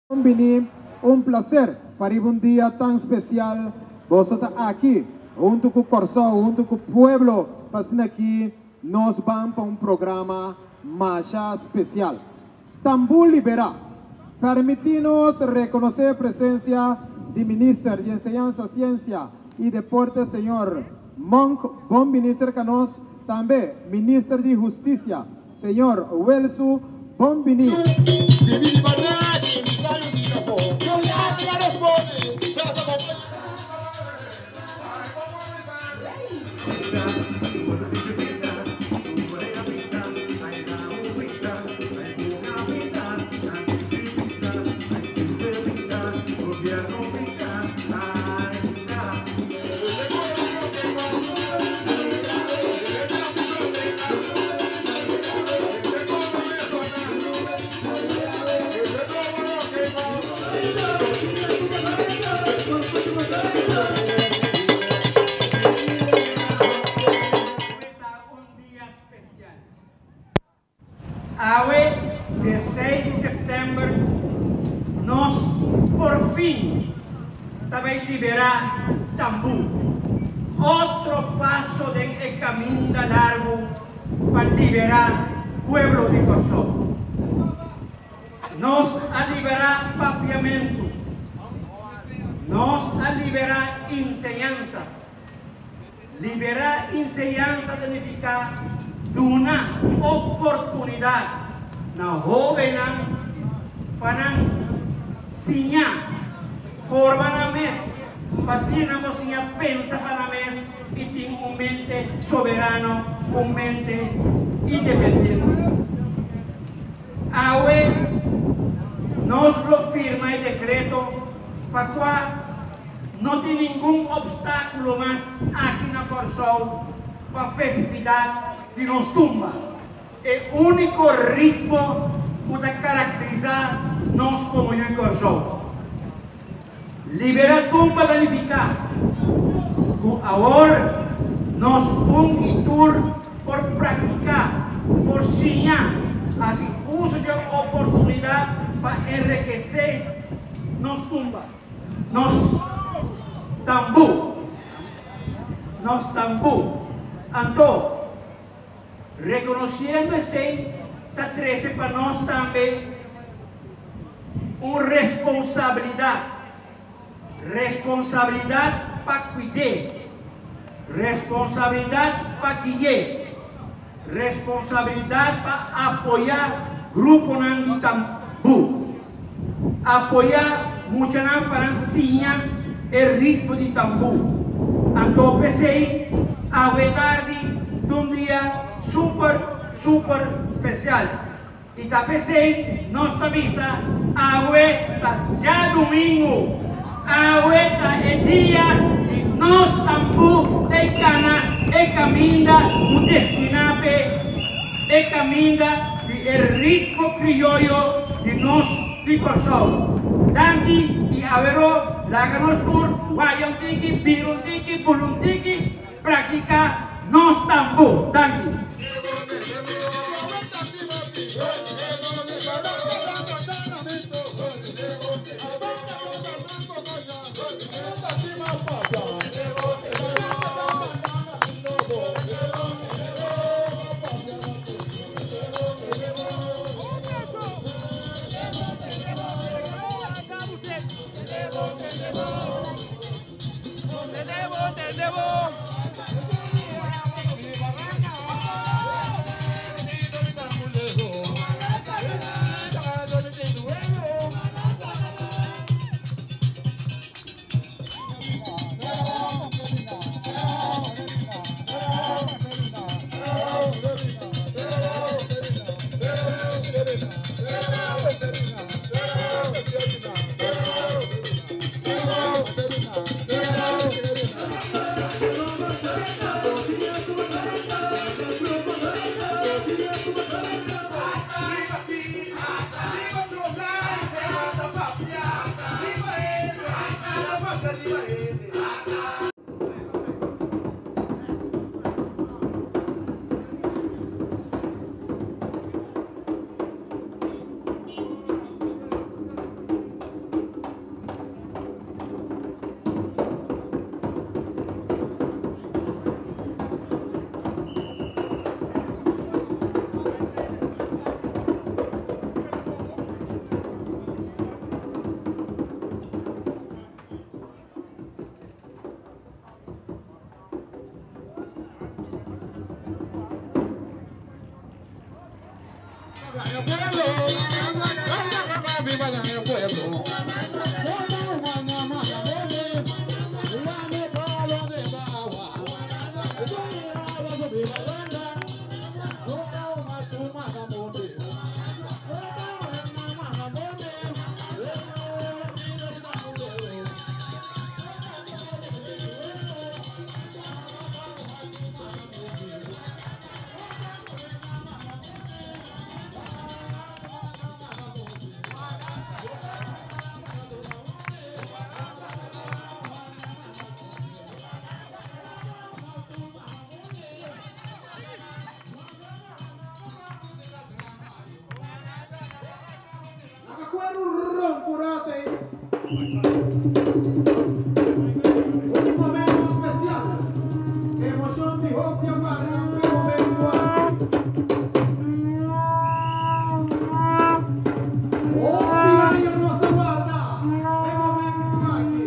Bini, un plaser pa riba un dia tan spesial boso ta aki huntu ku Kòrsou, huntu ku pueblo, pa asina aki nos ban pa un programa masha spesial. Tambú Liberá. Permití nos rekonosé presensia di Minister di Enseñansa, Siensia i Deporte señor Monk, bon bini serka nos, tambe Minister di Hustisia Señor Welsu, bon bini. Awe, dieseis di sèptèmber, nos porfin ta bai liberá Tambú, otro paso den e kaminda largu pa liberá pueblo di Kòrsou. Nos a liberá papiamentu, nos a liberá enseñansa. Liberá enseñansa ta nifiká duna oportunidat na hóbennan pa nan siña, forma nan mes, pa asina nan por siña pensa pa nan mes i tin un mente soberano, un mente independiente. Awe nos lo firma e dekreto pa kua No tin ningun obstákulo mas aki na Kòrsou pa festividat di nos tumba. E úniko ritmo ku ta karakterisá nos komo yu Kòrsou. Liberá tumba ta nifiká ku awor nos un i tur por praktiká, por siña, hasi uso dje oportunidat pa enrekesé nos tumba. Nos tambú, nos tambú. Anto, rekonosiendo esei ta trese pa nos tambe un responsabilidat, responsabilidat pa kuid'é, responsabilidat pa gui'é, responsabilidat pa apoyá gruponan di tambú. Apoyá muchanan pa nan siña e ritmo di tambú. Anto p'esei awe tardi ta un dia super super spesial. I ta p'esei nos ta bisa awe ta djadumingu. Awe ta e dia di nos tambú ta e kana e kaminda ku destiná p'e e kaminda di e ritmo krioyo di nos di Kòrsou. Danki i aweró laga nos tur waya un tiki, bira un tiki, bula un tiki, praktiká nos tambú. Danki. Laga kuer un ronkurate ei. Un momento spesial. Emoshon di hopi a warda p'e momento aki. Hopi aña nos a warda p'e momento aki.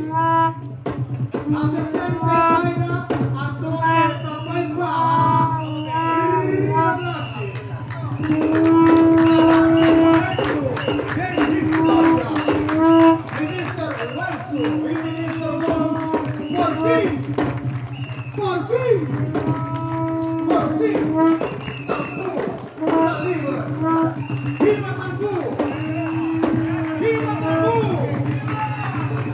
Adepente Daira anto e ta bai baha riba blachi. Adelante momento den historia. Minister Welsu y Minister Monk por fin, por fin, por fin Tambú ta liber. Viva Tambú! Viva Tambú!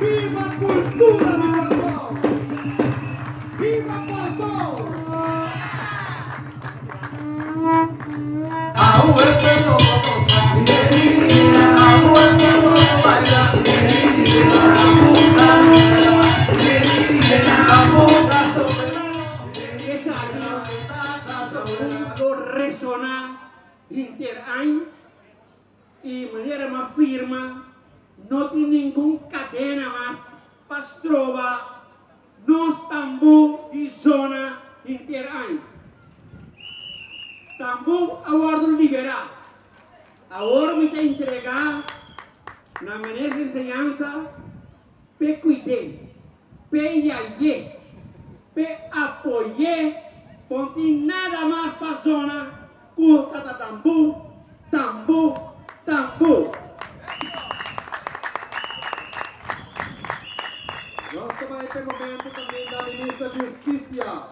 Viva cultura di Kòrsou! Viva Kòrsou! Esaki lo resoná henter aña i manera m'a firma no tin ningun kadena mas pa stroba nos tambú di zona henter aña. Tambú a wòrdu liberá. Awor mi ta entregá na Minister di Enseñansa p'e kuid'é, p'e yay'é, p'e apoy'é pon tin nada mas pa zona ku ta ta tambú, tambú, tambú. Nos ta bai p'e momento kaminda Minister di Hustisia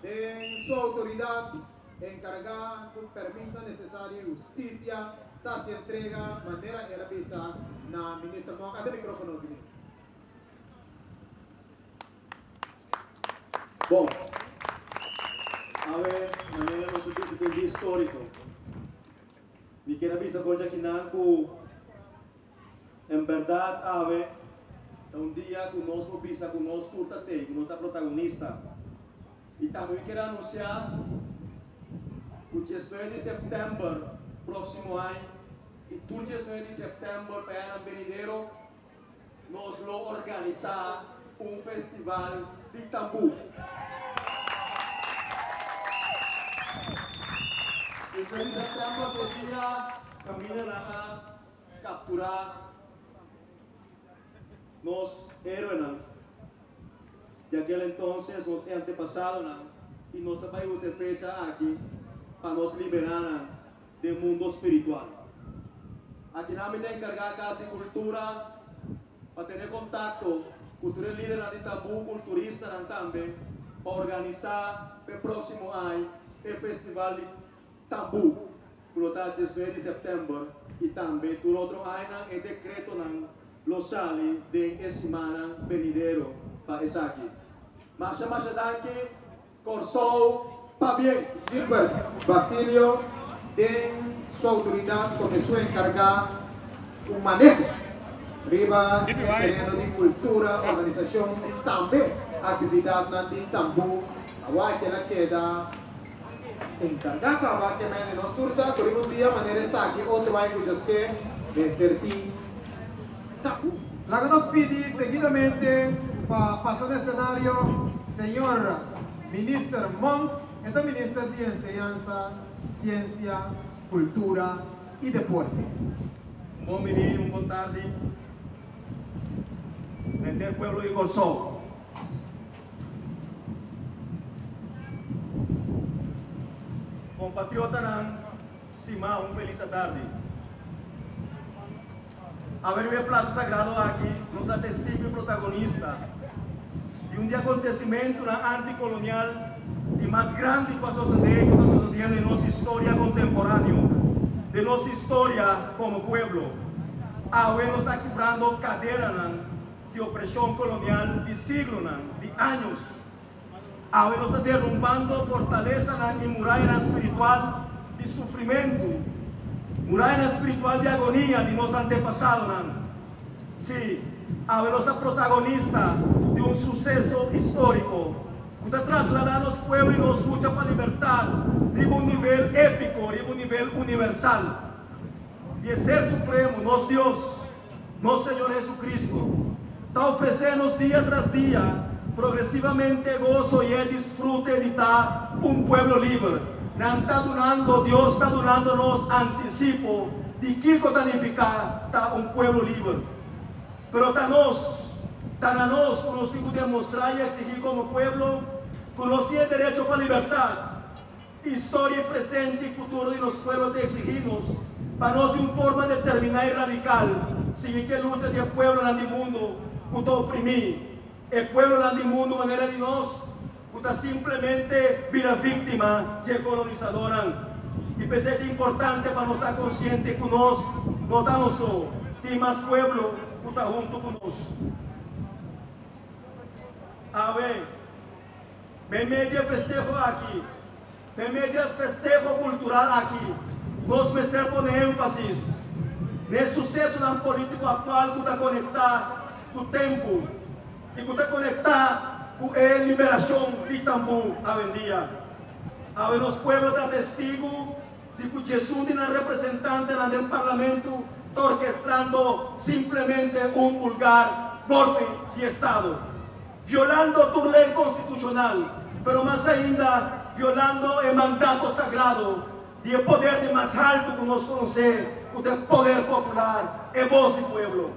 den su outoridat enkargá ku permitnan nesesario i hustisia ta hasi entrega manera el a bisa na Minister Monk. Ata e mikrofono aki Minister. Bon, awe manera nos a bisa ku un dia historico. Mi kier a bisa for djakinan ku en berdad awe ta un dia ku nos por bisa ku nos tur ta tei, ku nos ta protagonista. I tambe mi kier anunsia ku diesnuebe di sèptèmber próksimo aña i tur diesnuebe di sèptèmber pa e añanan benidero, Nos lo organisá un festival di tambú. Diecinuebe di sèptèmber ta e dia kaminda nan a kapturá nos héroenan di aquel entonces, nos antepasadonan, i nos ta bai usa e fecha aki pa nos liberá nan den mundo spiritual. Akinan mi ta enkargá Kas di Kultura pa tene kontakto ku tur e lidernan di tambú, kulturistanan tambe, pa organisá p'e próksimo aña e festival di tambú ku lo ta diesnuebe di sèptèmber i tambe tur otro añanan e dekretonan lo sali den e simannan benidero pa esaki. Masha masha danki. Kòrsou pabien! Gilbert Basilio den su outoridat komo esun enkargá ku maneho riba e tereno di kultura, organisashon i tambe aktividatnan di tambú awor el a keda enkargá kaba ke mende nos tur sa ku riba un dia manera esaki otro aña ku Dios ke mester tin tambú. Laga nos pidi seguidamente pa pasa na escenario Señor Minister Monk, e ta Minister di Enseñansa, Ciencia, Cultura y Deporte. Un bon bini, un bon tardi na henter pueblo di Kòrsou. Kompatriotanan stimá, un felis atardi. Awe riba e plasa sagrado aki nos ta testigo i protagonista di un di akontesimentunan antikolonial di mas grandi ku a sosodé i ku ta sosodiendo den nos historia kontemporáneo, den nos historia komo pueblo. Awe nos ta kibrando kadenanan di opreshon kolonial di siglonan, di años. Awe nos ta derumbando fortalesanan i murayanan spiritual di sufrimentu, murayanan spiritual di agonia di nos antepasadonan. Sí, awe nos ta protagonista di un suseso históriko ku ta trasladá nos pueblo i nos lucha pa libertat riba un nivel épiko, riba un nivel universal. I e Ser Supremo, nos Dios, Nos Señor Jesucristo ta ofresé nos dia tras dia progresivamente goso i e disfrute di ta un pueblo liber. Nan ta dunando, Dios ta dunando nos antisipo di kiko ta nifiká ta un pueblo liber. Pero ta nos, ta na nos ku nos tin ku demostrá i eksigí komo pueblo ku nos tin e derecho pa libertat. Historia i presente i futuro di nos pueblo ta exigí nos pa nos di un forma determiná i radical sigui ku e lucha di e pueblonan di mundu ku ta oprimí, e pueblonan di mundu manera di nos ku ta simplemente bira víktima dje kolonisadónan. I p'esei ta importante pa nos ta konsiente ku nos no ta nos so, tin mas pueblo ku ta huntu ku nos. Awe. Meimei di e festeho aki, meimei di e festeho kultural aki, nos mester pone énfasis na e susesonan polítiko aktual ku ta konektá ku tempu i ku ta konektá ku e liberashon di tambú awendia. Awe nos pueblo ta testigu di ku djesun di nan representantenan den parlamentu ta orkestrando simplemente un vulgar golpe di estado. Violando tur ley constitucional, pero mas ainda violando e mandato sagrado di e poder di mas halto cu nos conoce cu ta e poder popular, e voz di pueblo.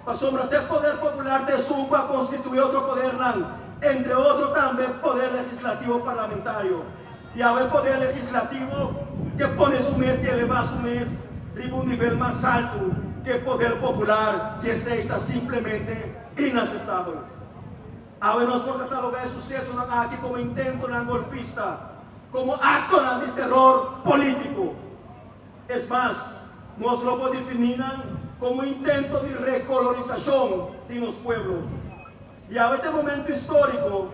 Pasobra ta e poder popular ta esun cu a constitui otro podernan, entre otro tambe e poder legislativo parlamentario. Y awe e poder legislativo ke pone su mes y eleva su mes riba un nivel mas halto ke e poder popular y esey ta simplemente Inaseptabel. Awe nos por katalogá e susesonan aki komo intentonan golpista, komo aktonan di teror polítiko. Es mas, nos lo por definí nan komo intento di rekolonisashon di nos pueblo. I awe ta e momento históriko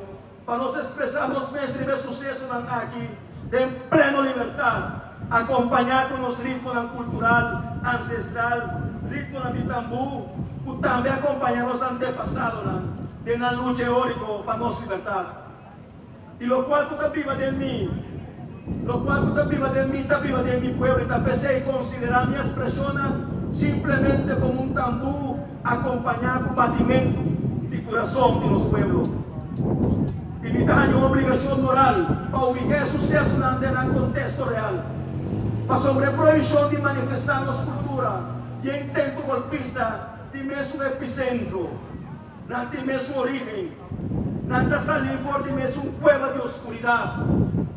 pa nos ekspresá nos mes riba e susesonan aki den pleno libertat, akompañá ku nos ritmonan kultural ansestral, ritmonan di tambú ku tambe a kompañá nos antepasadonan den nan lucha heóriko pa nos libertat. I lokual ku ta biba den mi, lokual ku ta biba den mi ta biba den mi pueblo i ta p'esei konsiderá mi ekspreshonnan simplemente komo un tambú akompañá ku batimentu di kurason di nos pueblo. I mi ta haña un obligashon moral pa ubiká e susesonan den nan kontesto real. Pasobra e prohibishon di manifestá nos kultura di e intento golpista tin mesun episentro. Nan tin mesun orígen. Nan ta salí for di mesun kueba di oskuridat.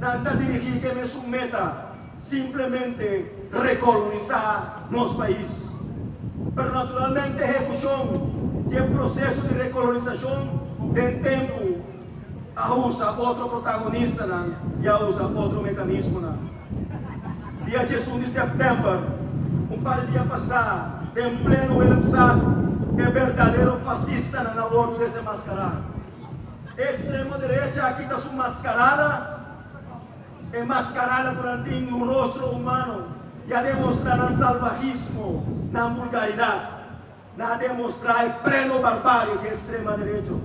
Nan ta dirigí ku e mesun meta, simplemente rekolonisá nos pais. Pero naturalmente ehekushon di e proseso di rekolonisashon den tempu a usa otro protagonistanan i a usa otro mekanismonan. Dia 11 di sèptèmber, un par di dia pasá, den pleno Willemstad, e berdadero fasistanan a wòrdu desenmaskará. E ekstremo derecha a kita su maskarada, e maskarada ku nan tin un rostro humano, i a demostrá nan salvahismo, nan vulgaridat. Nan a demostrá e pleno barbarie di ekstrema derecho.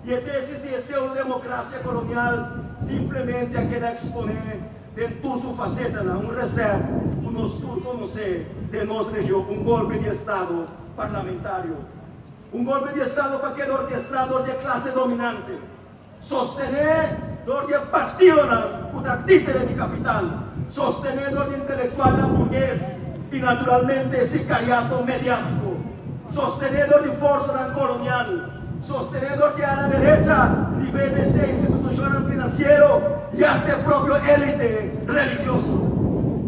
I e tesis di e pseudo-demokrasia kolonial simplemente a keda eksponé den tur su fasetanan, un resèpt ku nos tur konosé den nos region, un golpe di estado parlamentario. Un golpe di estado ku a keda orkestrá dor di e klase dominante, sostené dor di e partidonan ku ta títere di kapital, sostené dor di intelektualnan burgues i naturalmente e sikariato mediátiko, sostené dor di forsanan kolonial, sostené dor di ala derecha di VBC, institushonnan finansiero i asta e propio élite religioso.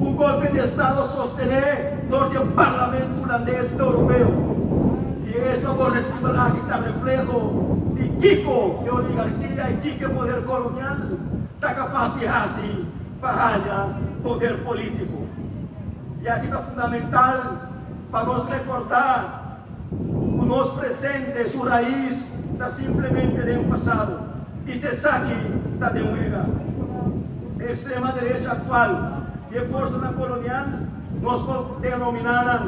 Un golpe di estado sostené dor di e parlamento hulandes europeo. refleho di kiko e oligarkia i kiko e poder kolonial ta kapas di hasi pa haña poder polítiko. I aki ta fundamental pa nos rekordá ku nos presente su rais ta simplemente den pasado i te esaki ta den wega. E ekstrema derecha aktual di e forsanan kolonial nos por denominá nan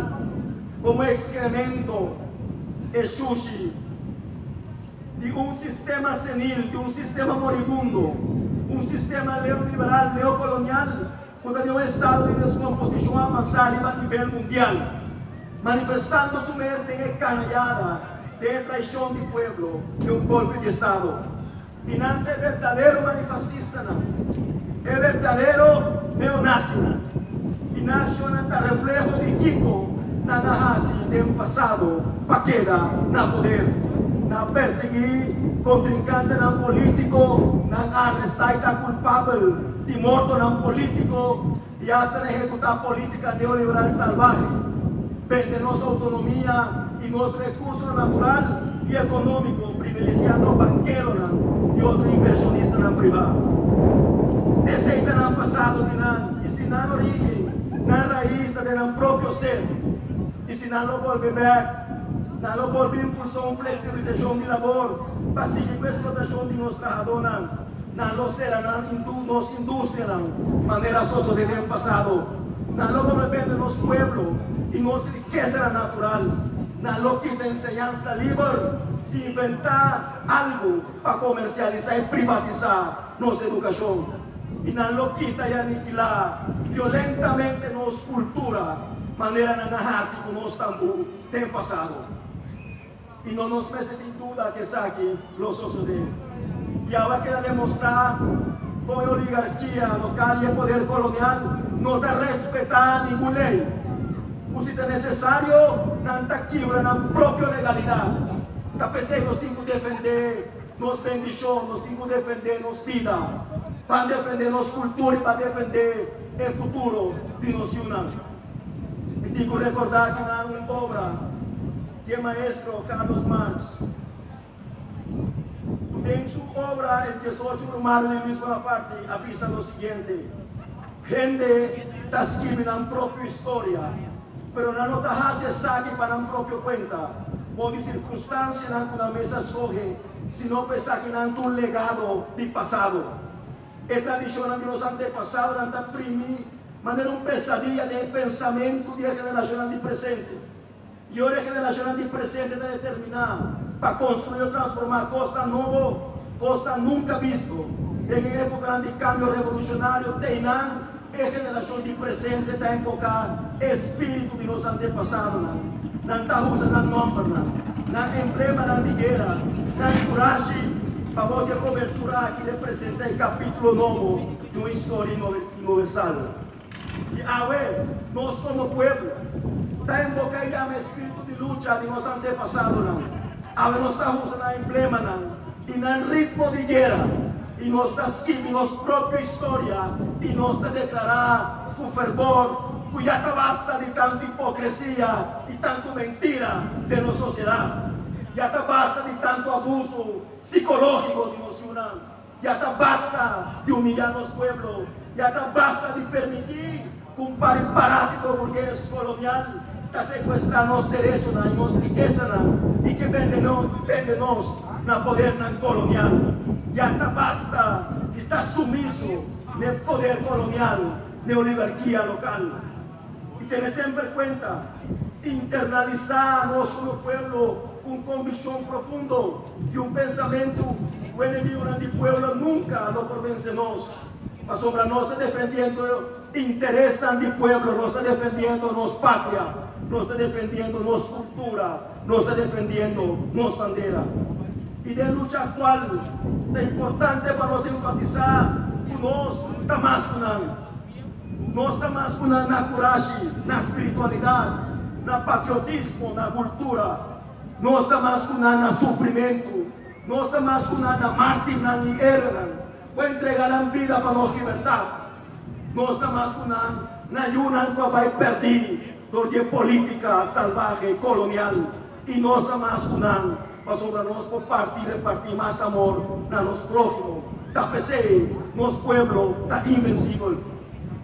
komo ekskremento, e shushi, di un sistema senil, di un sistema moribundo, un sistema neoliberal, neokolonial ku ta den un estado di deskomposishon avansá riba nivel mundial, manifestando su mes den e kanayada, den e traishon di pueblo, den un golpe di estado. I nan ta e berdadero manifasistanan, e berdadero neonazinan. I nan akshonnan ta refleho di kiko nan a hasi den pasado pa keda na poder. Nan a persiguí kontrinkantenan polítiko, nan a arestá i ta kulpabel di mortonan polítiko i asta nan ehekutá polítika neoliberal salvahe, bende nos outonomia i nos rekursonan natural i ekonómiko privilegiando bankeronan i otro invershonistanan privá. Esei ta nan pasado di nan i si nan orígen, nan rais ta den nan propio ser i si nan lo bolbe bèk, nan lo bolbe impulsá un fleksibilisashon di labor pa sigui ku eksplotashon di nos trahadónan. Nan lo sera nan nos industrianan manera sosode den pasado. Nan lo bolbe bende nos pueblo i nos rikesanan natural. Nan lo kita enseñansa liber i inventá algu pa komersialisá i privatisá nos edukashon. I nan lo kita i anikilá violentamente nos kultura manera nan a hasi ku nos tambú den pasado. I no nos mester tin duda ku esaki lo sosodé. Yahweh a keda demostrá kon e oligarkia lokal i e poder kolonial no ta respetá ningun lei, ku si ta nesesario nan ta kibra nan propio legalidat. Ta p'esei nos tin ku defendé nos bendishon, nos tin ku defendé nos bida, ban defendé nos kultura i ban defendé e futuro di nos yunan. Mi tin ku rekordá ku nan un obra. Di e maestro Carlos Marx, ku den su obra El 18 Brumario di Luis Bonaparte a bisa lo siguiente, Hende ta skirbi nan propio historia, pero nan no ta hasi esaki pa nan propio kuenta, bou di sirkunstansianan ku nan mes a skohe, sino pa esakinan ta un legado di pasado. E tradishonnan di nos antepasadonan ta primi manera un pesadia den e pensamentu di e generashonnan di presente. I ora e generashonnan di presente ta determiná pa konstruí o transformá kosnan nobo, kosnan nunka bisto, den e épokanan di kambio revolushonario, teinan e generashon di presente ta enfoká e spiritu di nos antepasadonan. Nan ta usa nan nòmbernan, nan emblemanan di guera, nan kurashi pa bou di e kobertura aki representá e kapítulo nobo di un historia universal. I awe, nos komo pueblo, ta invoká i yama e spiritu di lucha di nos antepasadonan. Awe nos ta usa nan emblemanan i nan ritmo di guera, i nos ta skibi nos propio historia i nos ta deklará ku fervor ku ya ta basta di tantu hipokresia i tantu mentira den nos sosiedat. Ya ta basta di tantu abusu sikológiko di nos yunan. Ya ta basta di humillá nos pueblo, ya ta basta di permití ku un par di parásito burgues kolonial ta sekuestrá nos derechonan i nos rikesanan i ke bende bende nos na podernan kolonial. Ya ta basta di ta sumiso n'e poder kolonial, n'e oligarkia lokal. I tene semper kuenta, internalisá nos komo pueblo ku un konvikshon profundo di un pensamentu ku enemigunan di pueblo nunka lo por vense nos, pasobra nos ta defendiendo interesnan di pueblo, nos ta defendiendo nos patria, nos ta defendiendo nos kultura, nos ta defendiendo nos bandera. I den lucha aktual ta importante pa nos enfatisá ku nos ta mas ku nan. Nos ta mas ku nan na kurashi, na spiritualidat, na patriotismo, na kultura. Nos ta mas ku nan na sufrimentu. Nos ta mas ku nan na mártirnan i héroenan ku a entregá nan bida pa nos libertat. Nos ta mas ku nan na yunan ku a bai pèrdí dor di e polítika salvahe kolonial. I nos ta mas ku nan, pasobra nos por parti repartí mas amor na nos próhimo. Ta p'esei nos pueblo ta invensibel.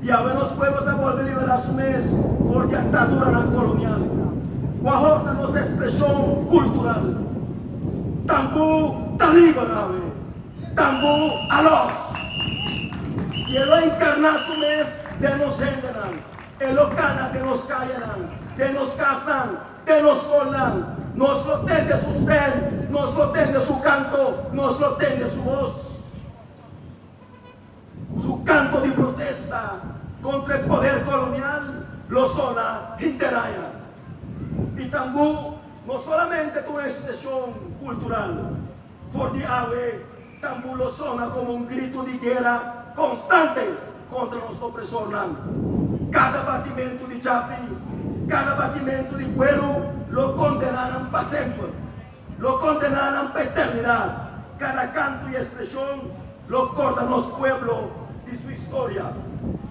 I awe nos pueblo ta bolbe liberá su mes for di ataduranan kolonial. Ku a horta nos ekspreshon kultural. Tambú ta liber awe. Tambú a lòs. I e lo enkarná su mes den nos hendenan. E lo kana den nos kayanan, den nos kasnan, den nos skolnan. Nos lo tende su stèm, nos lo tende su kanto, nos lo tende su bos. Su canto di protesta contra e poder colonial lo sona henter aña. Y tambú no solamente ta un expresion cultural. For di awe, tambú lo sona como un grito di guera constante contra nos opresornan. Cada batimento di chapi, cada batimento di cuero lo condena nan pa semper. Lo kondená nan pa eternidat. Kada kanto i ekspreshon lo korda nos pueblo di su historia.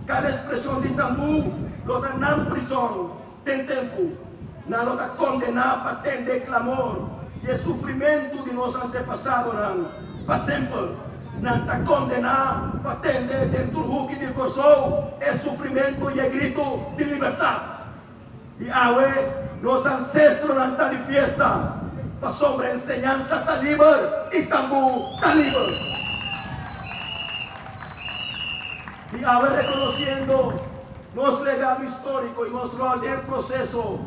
Kada ekspreshon di tambú lo ta nan prison den tempu. Nan lo ta kondená pa tende e klamor i e sufrimentu di nos antepasadonan pa semper. Nan ta kondená pa tende den tur huki di Kòrsou e sufrimentu i e gritu di libertat. I awe nos ansestronan ta di fiesta, pasobra enseñansa ta liber i tambú ta liber. I awe rekonosiendo nos legado históriko i nos ròl den e proseso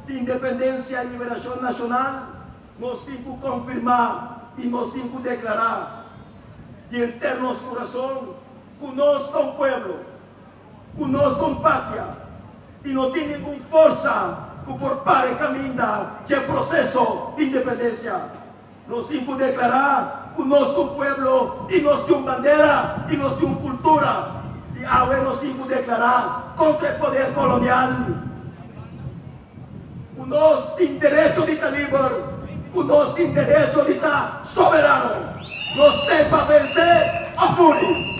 di independensia i liberashon nashonal, nos tin ku konfirmá i nos tin ku deklará di henter nos kurason ku nos ta un pueblo Ku nos ta un patria i no tin ningun forsa ku por para e kaminda dje proseso di independensia. Nos tin ku deklará ku nos ta un pueblo i nos tin un bandera i nos tin un kultura. I awe nos tin ku deklará kontra e poder kolonial ku nos tin derecho di ta liber, ku nos tin derecho di ta soberano. Nos ten pa vense òf muri.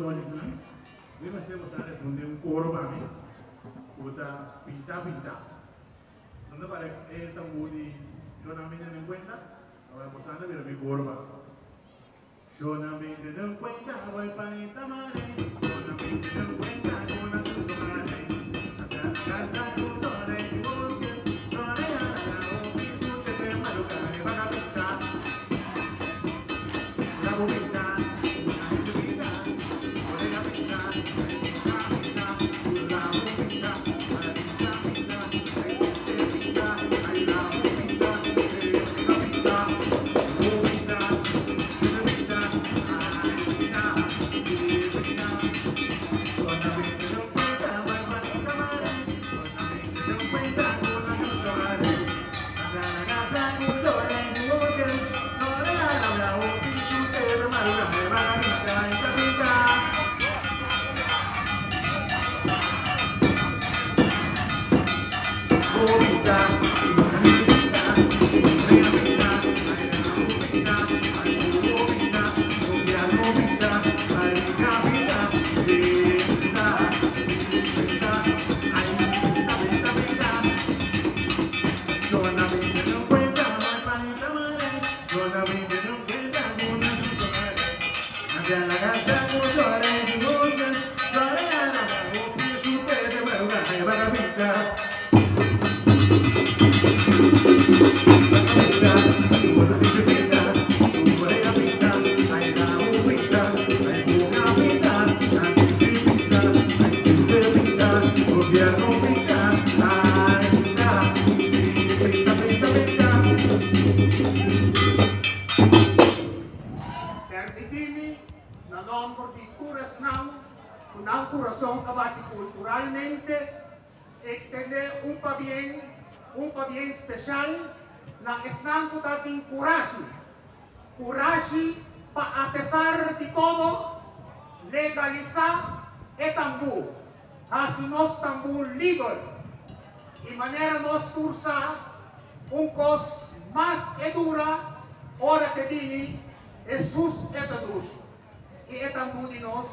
nochi aki. Mi mester boso a responde un koro pa mi ku ta pinta pinta. Anda para e tambú di Shona mi tene en kuenta? Awor boso anda bira mi koro pa mi. Shona mi tene en kuenta bai pa e tamare Shona mi tene en kuenta ku na su mare Ata na kasa ku sore di oke Sore ala na opi su tete maluka e baka pinta Bravo pinta Una gente pinta Orega pinta Pinta pinta Bravo pinta Pinta pinta Ay pinta Ay bravo pinta Pinta pinta Pinta pinta Ay pinta Pinta Permitimi, na nòmber di tur esnan ku nan kurason a bati kulturalmente, ekstendé un pabien, un pabien spesial na esnan ku ta tin kurashi, kurashi pa apesar di todo legalisá e tambú, hasi nos tambú liber. I manera nos tur sa, un kos mas e dura ora ke bini Hesus e ta dushi. I e tambú di nos,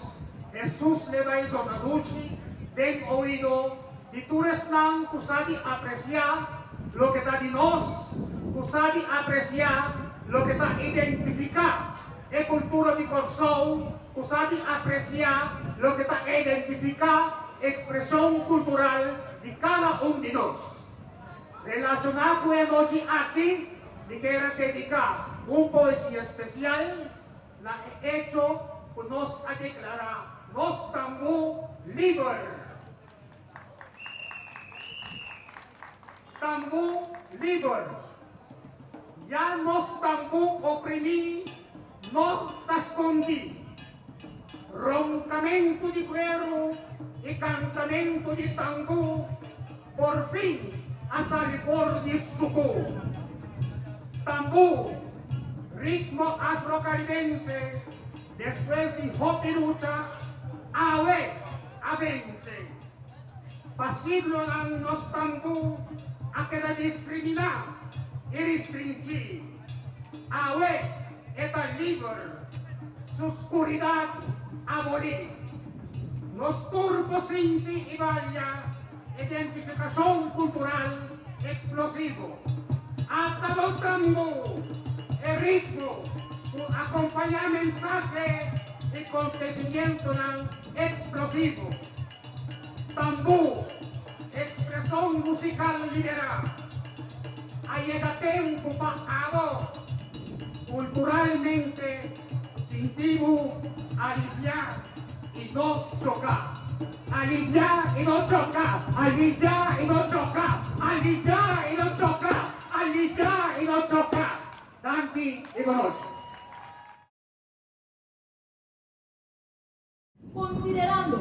Hesus le bai zona dushi den oido di tur esnan ku sa di apresiá loke ta di nos, ku sa di apresiá loke ta identifiká e kultura di Kòrsou, ku sa di apresiá loke ta identifiká ekspreshon kultural di kada un di nos. Relashoná ku e anochi aki, mi kier a dediká un poesia spesial na e echo ku nos a deklará nos tambú liber. Tambú liber. Ya nos tambú oprimí no ta skondí. Ronkamentu di kueru i kantamentu di tambú por fin a sali for di sukú. Tambú, ritmo afrokaribense, despues di hopi lucha, awe a vense. Pa siglonan nos tambú a keda diskriminá i restringí. Awe e ta liber, su skuridat abolí. Nos tur por sinti i balia identifikashon kultural eksplosivo. Ata bo tambú, e ritmo ku akompañá mensahe i kontesimientonan eksplosivo. Tambú, ekspreshon musikal liberá. A yega tempu pa abo kulturalmente sinti bo aliviá i no choká. Aliviá i no choká, aliviá i no choká, aliviá i no choká, aliviá i no choká. Danki i bon nochi. Konsiderando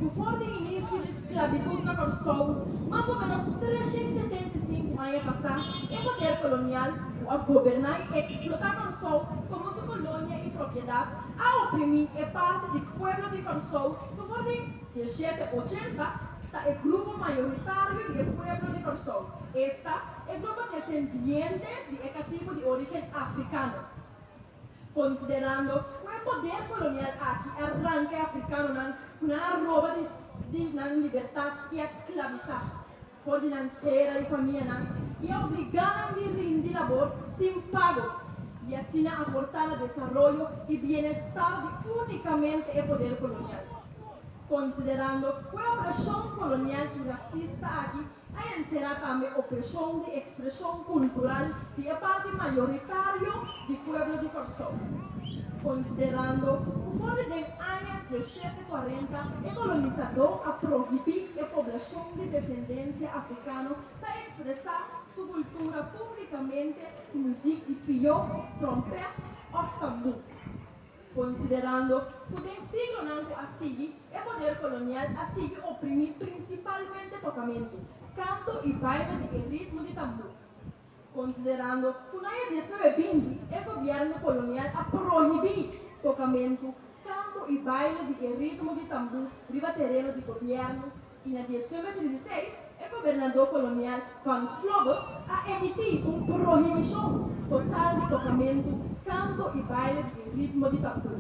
ku for di inisio di sklabitut na Kòrsou, mas o ménos 375 aña pasá, e poder kolonial ku a goberná i eksplotá Kòrsou komo su kolonia i propiedat, a oprimí e parti di pueblo di Kòrsou ku for di 1780 ta e grupo mayoritario di e pueblo di Kòrsou, esta, e grupo desendiente di e katibu di orígen afrikano. Konsiderando ku e. poder kolonial aki a ranka e afrikanonan ku nan a roba di nan libertat i a sklabisá for di nan tera i famianan i a obligá nan di rindi labor sin pago i asina aportá na desaroyo i bienestar di únikamente e poder kolonial. Konsiderando ku e opreshon kolonial i rasista aki a enserá tambe opreshon di ekspreshon kultural di e parti mayoritario di pueblo di Kòrsou. Konsiderando ku for di den aña 1740 e kolonisadó a prohibí e poblashon di desendensia afrikano pa ekspresá su kultura públikamente ku muzik di fió, tròmpèt òf tambú. Konsiderando ku den siglonan ku a sigui, e poder kolonial a sigui oprimí prinsipalmente tokamentu, kanto i baile di e ritmo di tambú. Konsiderando ku na e 1920 e gobièrnu kolonial a prohibí tokamentu, kanto i baile di e ritmo di tambú riba tereno di gobièrnu i na 1936 e gobernadó kolonial Van Slobbe a emití un prohibishon total di tokamentu, kanto i baile di e ritmo di tambú.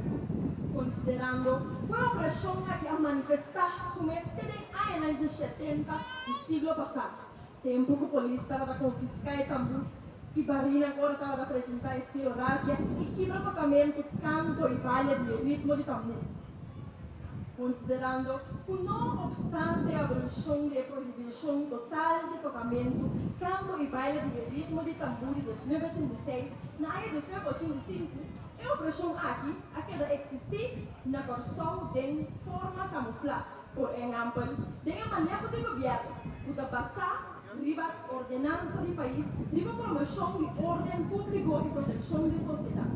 Konsiderando ku e opreshon aki a manifestá su mes te den añanan di 70 di siglo pasá, tempu ku polis tabata konfiská e tambú i barinan ora tabata presentá estilo razia i kibra tokamentu, kanto i baile di e ritmo di tambú. Konsiderando ku no opstante abolishon di e prohibishon total di tokamentu, kanto i baile di e ritmo di tambú di 1936 na aña 1985, e opreshon aki a keda eksistí na Kòrsou den forma kamuflá, por ehèmpel den e maneho di gobièrnu ku ta basá riba ordenansa di pais riba promoshon di órden públiko i protekshon di sosiedat.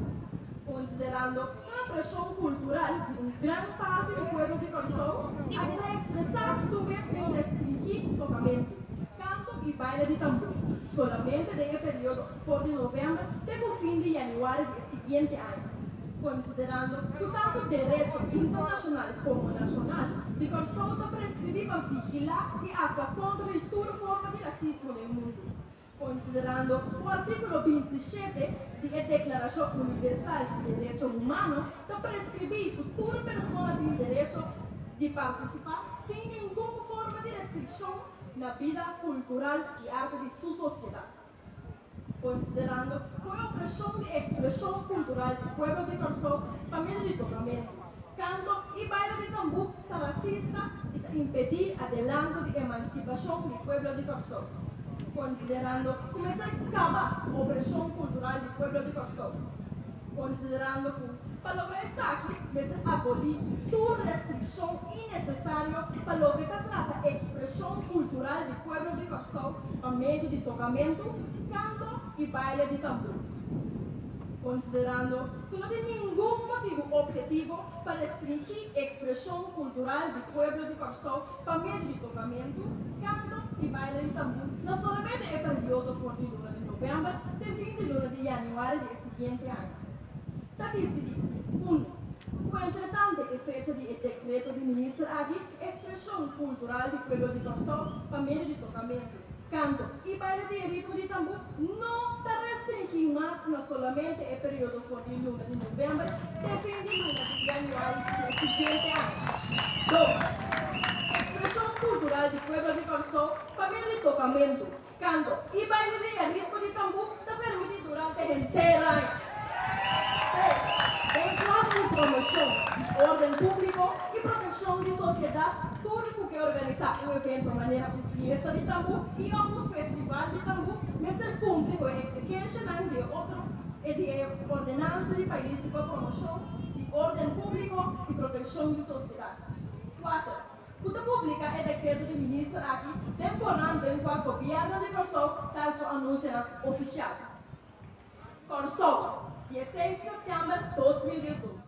Konsiderando ku e opreshon kultural di un gran parti di pueblo di Kòrsou a keda ekspresá su mes den restringí tokamentu, kanto i baile di tambú solamente den e periodo for di novèmber te ku fin di yanüari di e siguiente aña. Konsiderando ku tantu derecho internashonal komo nashonal di Kòrsou ta preskribí pa vigilá i aktua kontra di tur forma di rasismo den mundu. Konsiderando ku artíkulo 27 di e Deklarashon Universal di Derecho Humano ta preskribí ku tur persona tin derecho di partisipá sin ningun forma di restrikshon na bida kultural i arte di su sosiedat. Konsiderando ku e opreshon di ekspreshon kultural di pueblo di Kòrsou pa medio di tokamentu, kanto i baile di tambú ta rasista i ta impedí adelanto di emansipashon di pueblo di Kòrsou. Konsiderando ku mester kaba ku opreshon kultural di pueblo di Kòrsou. Konsiderando ku pa logra esaki mester abolí tur restrikshon innesesario pa loke ta trata ekspreshon kultural di pueblo di Kòrsou pa medio di tokamentu, kanto i baile di tambú. Konsiderando ku no tin ningun motibu ophetivo pa restringí ekspreshon kultural di pueblo di Kòrsou pa medio di tokamentu, kanto i baile di tambú na solamente e periodo for di luna di novèmber te fin di luna di yanüari di e siguiente aña. Ta disidí, 1. Ku entretante e fecha di e dekreto di minister aki, ekspreshon kultural di pueblo di Kòrsou pa medio di tokamentu, kanto i baile di e ritmo di tambú no ta restringí mas na solamente e periodo for di luna di novèmber te fin di luna di yanüari di e siguiente aña. 2. Ekspreshon kultural di pueblo di Kòrsou pa medio di tokamentu, Kanto i baile den e ritmo di tambú ta permití durante henter aña. 3. Den kuadro di promoshon di órden públiko i protekshon di sosiedat, tur ku ke organisá un evento manera un fiesta di tambú i òf un festival di tambú mester kumpli ku e eksigenshanan di e otro e di e ordenansa di pais pa promoshon di órden públiko i protekshon di sosiedat. 4. Ku ta publiká e dekreto di minister aki den korant den kua gobièrnu di Kòrsou ta hasi su anunsionan ofisial. Kòrsou, 16 sèptèmber 2012.